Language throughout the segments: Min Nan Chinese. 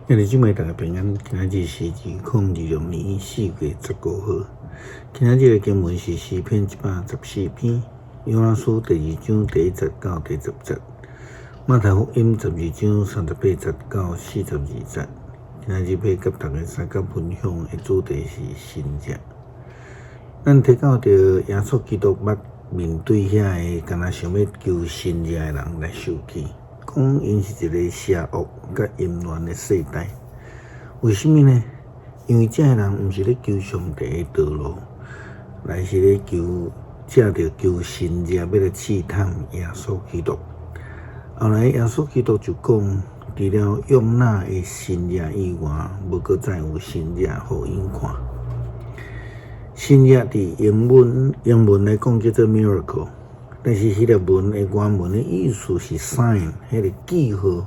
兄弟姊妹，大家平安。今仔日是2026年4月15號。今仔日的經文是詩篇114篇，約拿書第二章第一節到第十節，馬太福音12章38節到42節。今仔日欲佮大家相佮分享的主題是神跡。咱提到著耶穌基督捌面對遐个敢若想欲求神跡的人來受氣，講𪜶是一个邪惡佮淫亂的世代。為啥物呢？因為這个人毋是咧求上帝的道路，乃是咧求藉著求神跡，欲來試探耶穌基督。後來耶穌基督就講，除了約拿的神跡以外，無閣再有神跡予𪜶看。神跡佇英文來講叫做 miracle，但是希臘文的原文的意思是 sign，彼个記號。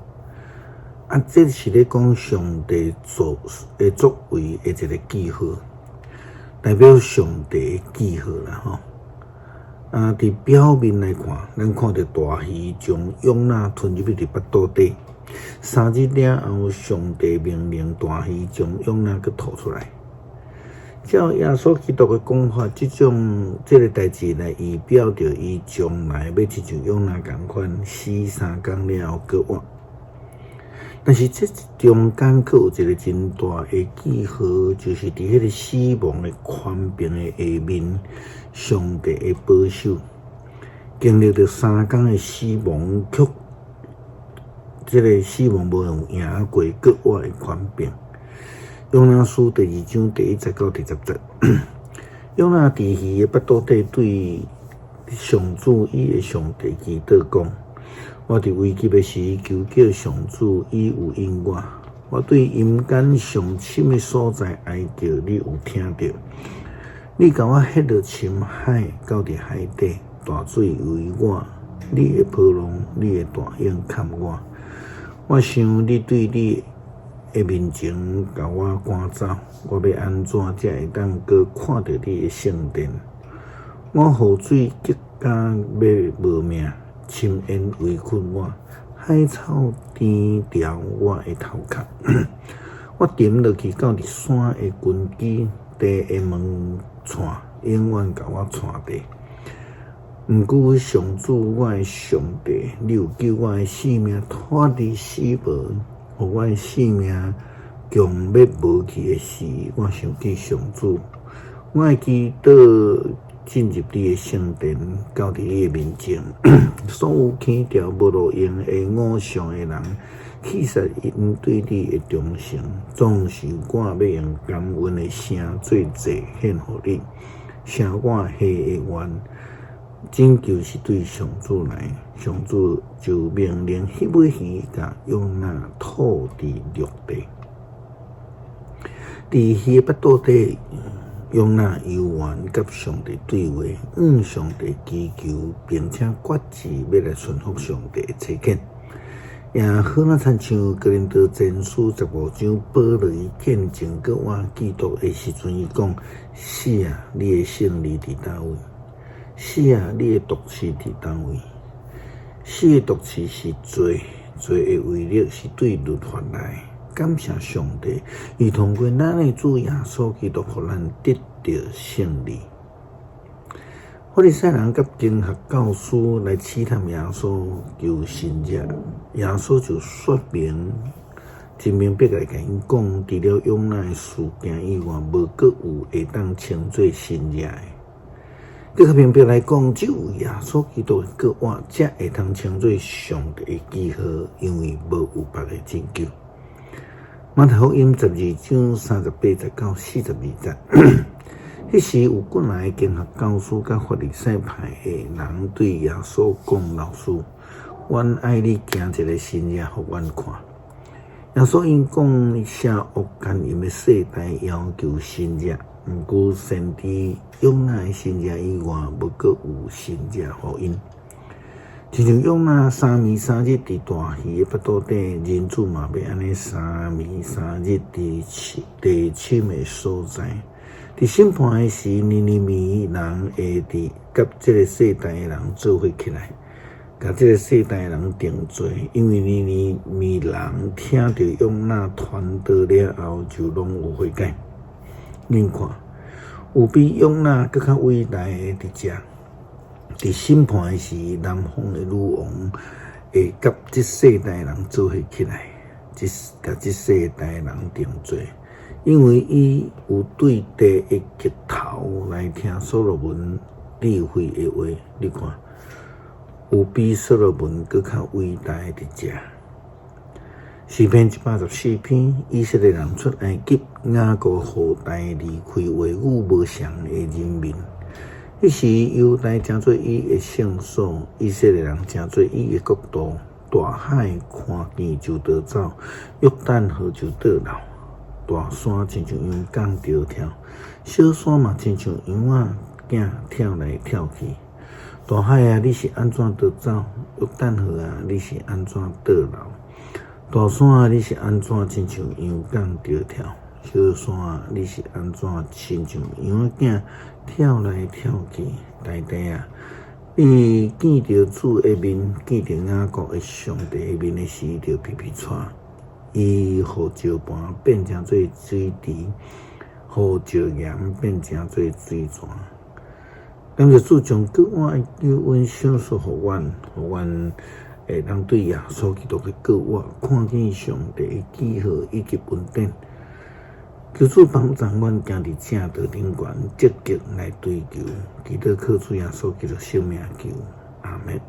啊，這是咧講上帝做的作為的一个記號，代表上帝的記號啦吼。啊，佇表面來看，咱看著大魚將約拿吞入去佇腹肚底，3日了後，上帝命令大魚將約拿閣吐出來。照耶穌基督的講法，這種這个代誌來預表著伊將來欲親像約拿仝款，死三工了後閣活。但是這中間閣有一个真大的記號，就是佇彼个死亡的權柄的下面，上帝的保守，經歷著三工的死亡，卻這个死亡無用贏過閣活的權柄。約拿書第二章第一節到第十節，約拿佇魚的腹肚底對上主伊的上帝祈禱講：我佇危急的時求叫上主，伊有應我。我對陰間上深的所在哀叫，你有聽著。你共我歇落深海，到佇海底，大水圍我，你的波浪，你的大湧崁我。我想你對你的面前共我趕走，我欲按怎才會當閣看著你的聖殿？我雨水激甲欲無命，深淵圍困我，海草纏牢我的頭殼。我沉落去到佇山的根基，地的門檻永遠共我纏著。毋過上主，我的上帝，你有救我的性命脫離死亡，予我的性命強欲無去的時，我想起上主，我會祈禱進入你的聖殿，到佇你的面前。所有輕佻無路用的偶像的人，棄殺𪜶對你的忠誠，總是我欲用感恩的聲做祭獻予你，成我下的願。拯救是對上主來，上主就命令彼尾魚共約拿吐佇陸地。佇魚的腹肚底，約拿猶原佮上帝對話，向上帝祈求，並且決志欲來順服上帝的差遣。也好若親像哥林多前書15章，保羅伊見證閣活基督的時陣，伊講：死啊，你的勝利佇佗位？死啊，你的毒刺佇佗位？死的毒刺是罪，罪的威力是對律法來。感謝上帝，伊通過咱的主耶穌基督，予咱得著勝利。法利賽人佮經學教師來試探耶穌求神跡，耶穌就說明真明白來共𪜶講，除了約拿的事件以外，無閣有會當稱做神跡的。閣較明白來講，只有耶穌基督的復活，才會通稱做上帝的記號，因為無有別个拯救。馬太福音12章38節到42節，彼時有幾若个經學教師佮法利賽派的人對耶穌講：老師，阮愛你行一个神跡予阮看。耶穌應講：邪惡姦淫的世代要求神跡，毋過先知約拿的神跡以外，無閣有神跡予𪜶。親像約拿三暝三日佇大魚的腹肚底，人子嘛欲按呢三暝三日佇地深的所在。佇審判的時，尼尼微人會佇佮這个世代的人做伙起來，共這个世代人定罪，因為尼尼微人聽著約拿傳道了後，就攏有悔改。恁看，有比約拿閣較偉大的佇遮。佇審判的時，南方的女王會佮這世代人做伙起來，這共這世代人定罪，因為伊有對地的極頭來聽所羅門智慧的話。你看，有比所羅門閣較偉大的佇遮。詩篇114篇，以色列人出埃及，雅各後代離開話語無相的人民。彼時猶大成做伊的聖所，以色列人成做伊的國度。大海看見就逃走，約旦河就倒流。大山親像羊仝著跳，小山嘛親像羊仔囝跳來跳去。大海啊，你是按怎逃走？約旦河啊，你是按怎倒流？大山啊，你是按怎親像羊仝著跳？小山啊，你是按怎親像羊仔囝跳來跳去？大地啊，你見著主的面，見著雅各的上帝的面的時，就皮皮掣。伊予石盤變成做水池，予石岩變成做水泉。感謝主將閣活的救恩賞賜予阮，予阮會當對耶穌基督的閣活，看見上帝的記號以及恩典。求主幫助阮行佇正道頂懸，積極來追求，祈禱靠主耶穌基督聖名求，阿們。